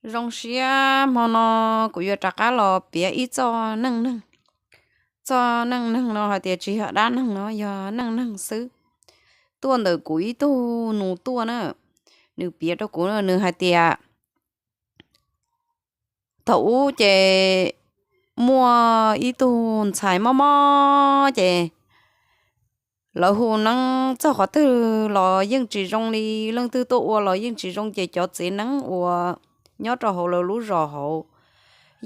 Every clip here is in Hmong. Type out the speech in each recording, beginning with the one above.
Zoo siab, hmo no kuv yuav rov qab los piav ib txoj neej neeg. Txoj neej neeg no hais tias tsis yog dab neeg no, yog neej neeg xwb. Tuaj ntawm kuv ib tug nus tuaj na, nws piav rau kuv, nws hais tias thaum ub ces muaj ib tug ntxhais mob mob ces lawv hu neeb txog qhov twg los yeej tsis zoo li, leej twg tuaj ua los yeej tsis zoo ces cov txiv neeb uas nyob rau hauv lawv lub zos hauv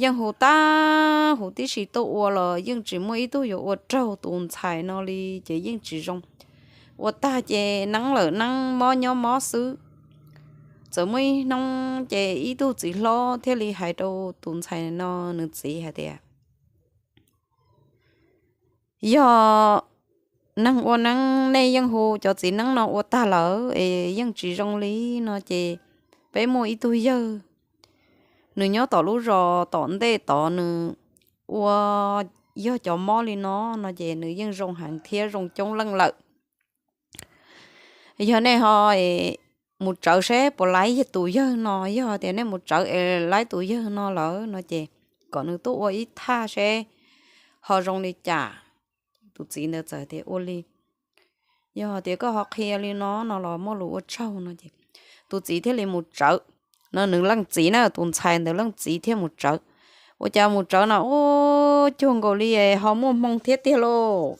yeej hu tag hu tib si tuaj ua los yeej tsis muaj ib tug yuav ua raug tus ntxhais no li, ces yeej tsis zoo. Ua tag ces neeb lawm neeb, mob nyob mob xwb. Txawm muaj ib hnub ces ib tug txiv hlob thiaj li hais rau tus ntxhais no nws txiv hais tias, yog neeg ua neeb nej yeej hu cov txiv neeb no ua tag lawm es yeej tsis zoo li no ces peb muaj ib tug yawg, nws nyob tom lub zos tom ntej tod, nws ua yog cov mob li no no ces nws yeej zoo heev thiab zoo coob leej lawm. Yog nej ho mus tsawv seb puas laib tus yawg no, yog tias nej mus tsawv es laib tus yawg no lawm no ces kom nws tuaj ua ib thaj seb ho zoo li cas. Tus txiv ntawd txawm tias ua li, yog tias koj ho qhia li no no los muaj lus ua tsaug no ces tus txiv thiaj li mus tsawv. No nws leej txiv na, tus ntxhais ntawd leej txiv thiaj mus tsawv. Ua cas mus tsawv no ua cuag nkaus li ho muaj hmoo thiab tiag lauj.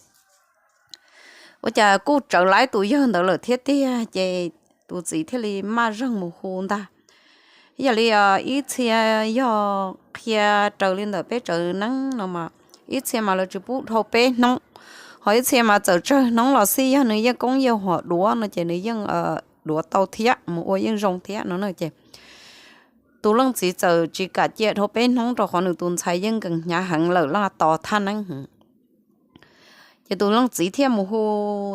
Ua cas kuj tsawv laib tus yawg ntawd lawm thiab tiag ces tus txiv thiaj li maj zeeg mus hu ntag. Yog li ib txhia yog qhia raws li ntawm peb tsev neeg no mas ib txhia mas lawv tsis pub dhau peb hnub, ho ib txhia mas txawm tsawg hnub los xij yog nws yeej koob yeej huam duav no ces nws yeej duav tau thiab mus ua yeej zoo thiab no na ces tus leej txiv txawm tsis kam cia dhau peb hnub rau qhov nws tus ntxhais yeej nkees hnyav heev lawm laj tos thaj neeb. Ces tus leej txiv thiaj mus hu,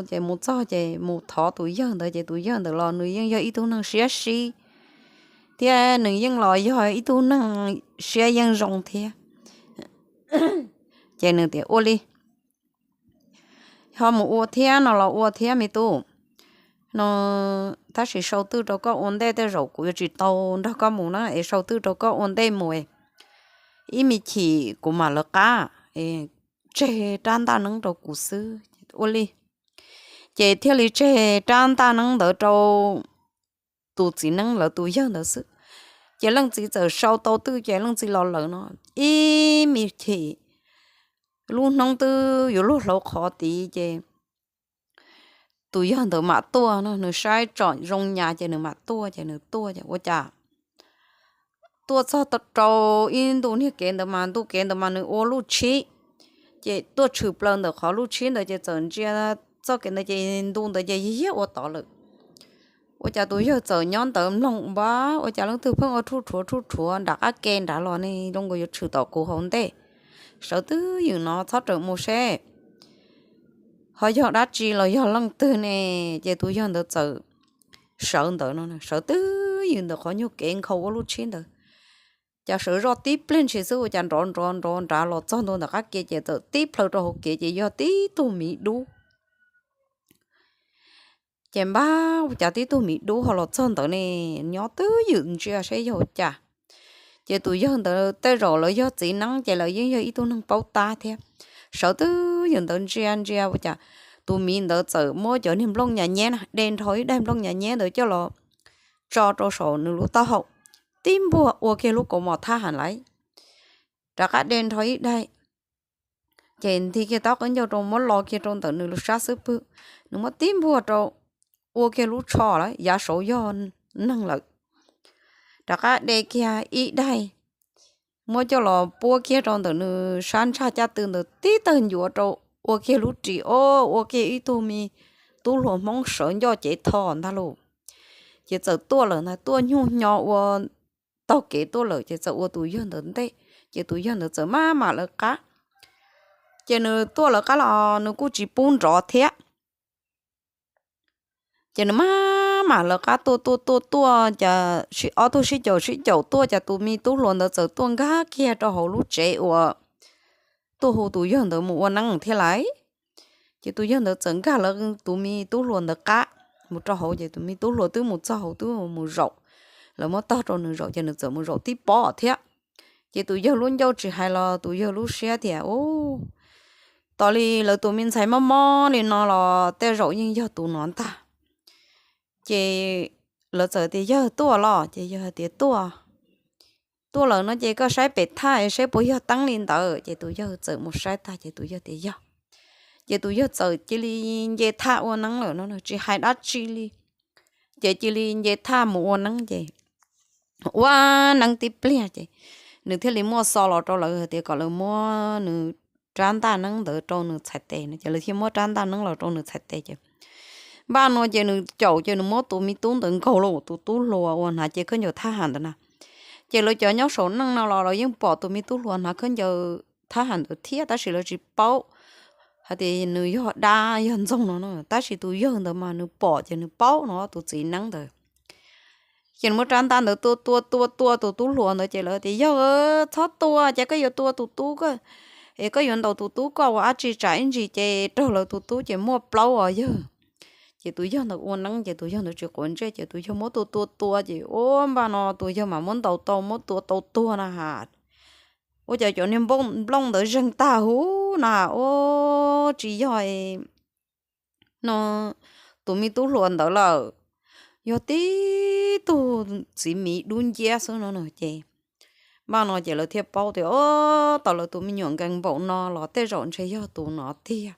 ces mus txog ces mus thov tus yawg ntawd ces tus yawg ntawd los nws yeej yog ib tug neeg siab sib thiab nws yeej los yog ib tug neeg siab yeej zoo thiab. Ces nws tias ua li, ho mus ua thiab no los ua thiab me tub no, tab sis sau twj rau koj ua ntej, tej zaum kuv yuav tsis tau nrog koj mus na es sau twj rau koj ua ntej mus, ib me chim kuv mam lawv qab, tseg rab ntaj neeb rau kuv xwb. Ua li, ces thiaj li tseg rab ntaj neeb ntawd rau tus txiv neeb lawv tus yawg ntawd xwb. Ces leej txiv txawm sau tau twj ces leej txiv los lawm no, ib me chim lub hnub twb yuav luag hlauv qhov tid ces tus yawg ntawd mam tuaj no, nws saib tsom zoo nyas ces nws mam tuaj ces nws tuaj ces ua cas tuaj txog rau ib ntu niag kev ntawd mas ntu kev ntawd mas nws ua luj tshib, ces tuaj tshwm plaws ntawm qhov luj tshib ntawd ces txawm ntsia txoj kev ntawd ces ntu ntawd ces yig ua tod lawm. Ua cas tus yawg txawm nyob ntawd mloog npab ua cas leej twg pheej ua rhuj rhuav rhuj rhuav nram qab ke nrad los ne, zoo nkaus yuav tshwm tom kuv hauv ntej. Sawv twj ywm no txhob rawm mus seb ho yog dab tsi los yog leej twg ne. Ces tus yawg ntawd txawm sawv ntawd no, sawv twj ywm ntawm qhov nyuag kev nkhaus ua luj tshib ntawd. Cas sawv zoj tib pliag ntshis xwb ua cas nrov nrov nrov nrad los txog ntua ntawm qab ke ces txawm tib plhaw rau hauv kev ces yog tib tug miv dub. Ces npab ua cas tib tug miv dub ho los txog ntawd ne, nyob twj ywm ntsia seb yog ua cas. Ces tus yawg ntawd tej zaum lawv yog txiv neeb ces lawv yeej yog ib tug neeg paub tab thiab. Sawv twj ywm ntawd ntsia ntsia ua cas tus miv ntawd txawm muab cov niag nplooj nyas nyeb na, de nrho ib daig nplooj nyas nyeb ntawd coj los tso rau saum nws lub taub hau, tib npuag ua kiag lub kaus mom thab ham laiv, rov qab de nrho ib daig, ces nti kiag taub qab ncauj rau muab lo kiag rau ntawm nws lub sab xub pwg, nws muab tib npuag rau ua kiag lub tsho lawm yav saud yog neeg lawm. Rov qab de kiag ib daig, muab coj los puab kiag rau ntawm nws sab ntsag caj tw ntawd tib tawg ncuav rau ua kiag lub ris o, ua kiag ib tug me tub hluas Hmoob sawv ncoj cev tho ntag lauj. Ces txawm tuaj lawm ntag, tuaj nyuj nyo ua taug kev tuaj lawm ces txawm ua tus yawg ntawd ntej, ces tus yawg ntawd txawm maj mam lawv qab. Ces nws tuaj lawv qab los nws kuj tsis pub nrov thiab. Ces nws maj mam lawv qab tuaj tuaj tuaj tuaj cas ob tug sib caum sib caum tuaj cas tus me tub hluas ntawd txawm tuaj nkag kiag rau hauv lub tsev uas tuaj hu tus yawg ntawd mus ua neeb thiab lauj. Ces tus yawg ntawd txawm nkag lawv tus me tub hluas ntawd qab mus rau hauv ces tus me tub hluas twb mus txog hauv twb mus zaum lawv muab tog rau nws zaum ces nws txawm mus zaum tib pob thiab. Ces tus yawg lub ncauj tsis hais los tus yawg lub siab tias, u, tos li lawv tus me ntxhais mob mob li no los tej zaum yeej yog tus no ntag. Ces lawv txawm tias, yawg tuaj los? Ces yawg tias, tuaj, tuaj lawm no ces koj saib pem thaj saib puas yog teeb li ntawd. Ces tus yawg txawm mus saib tag ces tus yawg tias yog. Ces tus yawg txawm cia li nce thaj ua neeb lawm no, tsis hais dab tsi li. Ces cia li nce thaj mus ua neeb ces ua neeb tib pliag ces nws thiaj li muaj xov los rau lawv hais tias kom lawv muab nws rab ntaj neeb ntawd rau nws txhais tes no, ces lawv thiaj muab rab ntaj neeb los rau nws txhais tes ces npaj no ces nws caum ces nws muab tus me tub ntawd nkaug los tus tub hluas uas hnav cev khaub ncaws thab ham ntawd na. Ces lawv cov nyob saum neej no los lawv yeej pom tus me tub hluas hnav khaub ncaws thab ham ntawd thiab tab sis lawv tsis paub hais tias nws yog dab yog ntxoog no no, tab sis tus yawg ntawd mas nws pom ces nws paub no tus txiv neeb ntawd. Ces nws muab rab ntaj ntawd tua tua tua tua tus tub hluas ntawd ces lawv tias, yawg, txhob tua, ces koj yuav tua tus tub koj, es koj yuav ntaus tus tub koj ua dab tsi, tsam ib ntsis ces raug lawv tus tub ces muaj plaub os yawg. Ces tus yawg ntawd ua neeb ces tus yawg ntawd tsis quav ntsej ces tus yawg muab tua tua tua ces ua npaj no tus yawg mas muab ntaus tau muab tua tau tuag na has. Ua cas cov niag nplooj ntawd zeeg tag huv na, ua tsis yog no tus me tub hluas ntawd lawm, yog tib tug txiv miv dub nciab xwb no na. Ces npaj no ces lawv thiaj paub tias, o, tos lawv tus me nyuam nkees npaum no los tej zaum ntshe yog tus no tiag.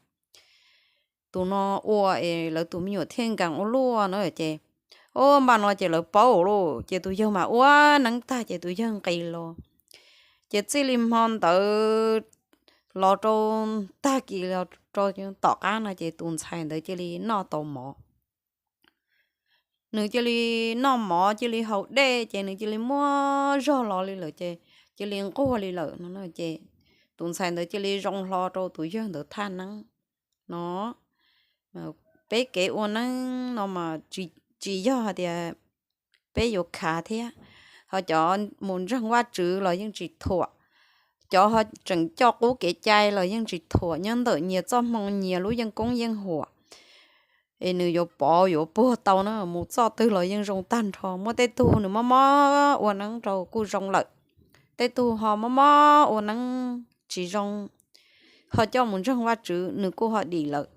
Tus no ua es lawv tus me nyuam thiaj nkees ua luaj no ces, o, npaj no ces lawv paub lauj. Ces tus yawg mas ua neeb tag ces tus yawg nqis los. Ces txij li hmo ntawd los rau tag kis los rau tom qab no ces tus ntxhais ntawd cia li noj tau mov. Nws cia li noj mov cia li haus dej ces nws cia li muaj zog los li lawm ces cia li nquag li lawm no ces tus ntxhais ntawd cia li zoo hlo rau tus yawg ntawd thaj neeb no. Peb kev ua neeb no mas tsis yog hais tias peb yuav khav thiab, ho cov mus ntseeg Vajtswv los yeej tsis thuam, cov ho tseem coj qub kev cai los yeej tsis thuam, nyob ntawm nyias txoj hmoo nyias lub yeej koob yeej huam es nws yuav pov yuav puag tau na, mus txoj twg los yeej zoo tag nrho. Muaj tej tug nws mob mob ua neeb rau kuj zoo lawm, tej tug ho mob mob ua neeb tsis zoo, ho coj mus ntseeg Vajtswv nws kuj ho dim lawm.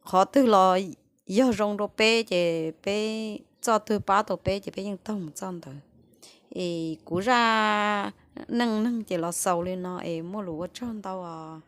Qhov twg los yog zoo rau peb ces peb, txoj twg pab tau peb ces peb yeej taug mus txoj ntawd. Es kuv zaj neej neeg ces los xaus li no es muaj lus ua tsaug ntau os.